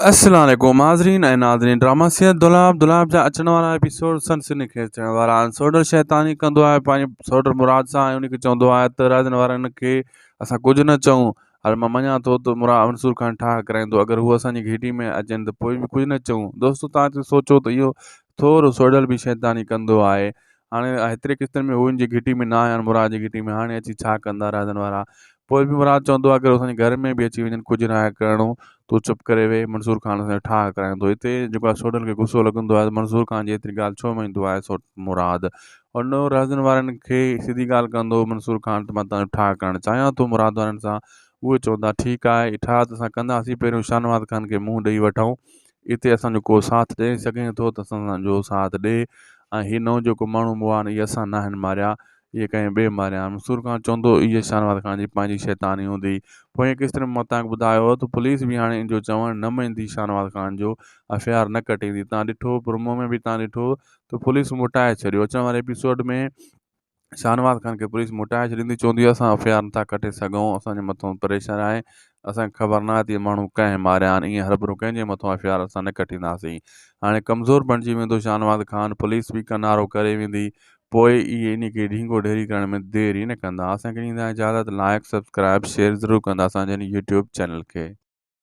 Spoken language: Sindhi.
السلام عليڪم حاضرين ۽ ناظرين ڊراما سيئر دولاب دولاب جا اچڻ وارا ايپيسوڊ سنسني خيز ٿيڻ وارا آهن سوڍل شيطاني ڪندو آهي پنهنجي سوڍل مراد سان ۽ ان کي چوندو آهي ته راجن وارن کي اسان ڪجهه نه چئون هاڻي مان مڃان ٿو ته مراد منصور خان ٺاهه ڪرائيندو اگر هو اسان جي گهيٽي ۾ اچن ته پوء به ڪجهه نه چئون دوستو تان سوچو ته اهو ٿورو سوڍل به شيطاني ڪندو آهي هاڻي هيتري قسطن ۾ هو ان جي گهٽي ۾ نه آيا آهن مراد جي گهٽي ۾ هاڻي اچي ڇا ڪندا رهزن وارا پوء به مراد چوندو آهي اگر اسان جي گهر ۾ به اچي وڃن ڪجهه ناهي ڪرڻو تون چپ ڪري ويهه منصور خان اسان جو ٺاهه ڪرائيندو هتي جيڪو آهي سوڍل کي غصو لڳندو آهي منصور خان جي ايتري ڳالهه ڇو مڃيندو آهي سو مراد ان رهزن وارن کي سڌي ڳالهه ڪندو منصور خان ته مان تنهنجو ٺاهه ڪرڻ چاهيان ٿو مراد وارن سان اهي چوندا ٺيڪ آهي ٺاهه ته اسان ڪنداسين پهريون شاهنواز خان کي منهن ڏئي وٺون اتي اسان جو ڪو ساٿ ڏئي سگهين ٿو ته اسان جو ساٿ ڏي ۽ هي نئون جيڪو ماڻهو مئا آهن اهي اسان ناهن ماريا اهي ڪنهن ٻئي ماريا آهن منصور خان چوندو اهي شاهنواز خان جي پنهنجي شيطاني هوندي پوئين قسط ۾ مان توهان کي ٻڌايو هو ته پوليس به هاڻي ان جو چوڻ نه مڃندي شاهنواز خان جو ايف I R نه ڪٽيندي توهان ڏٺو پرومو ۾ به توهان ڏٺو ته پوليس موٽائي ڇڏيو اچڻ واري ايپيسوڊ ۾ شاهنواز خان کي پوليس موٽائي ڇڏيندي چوندي اسان ايف I R نٿا ڪٽي سگهون اسان جي مٿان پريشر آهي اسان کي خبر ناهي ته اهي ماڻهو ڪنهن ماريا آهن ائين هرڀرو ڪنهن جي مٿان ايف I R اسان نه ڪٽينداسين هاڻي ڪمزور بڻجي ويندو شاهنواز خان پوليس به ڪنارو ڪري ويندي پوء اهي انهي کي ڍينگو ڍيري ڪرڻ ۾ دير ئي نه ڪندا اسان کي ڏيندا اجازت لائڪ سبسڪرائب شيئر ضرور ڪندا اسان جي يوٽيوب چينل کي.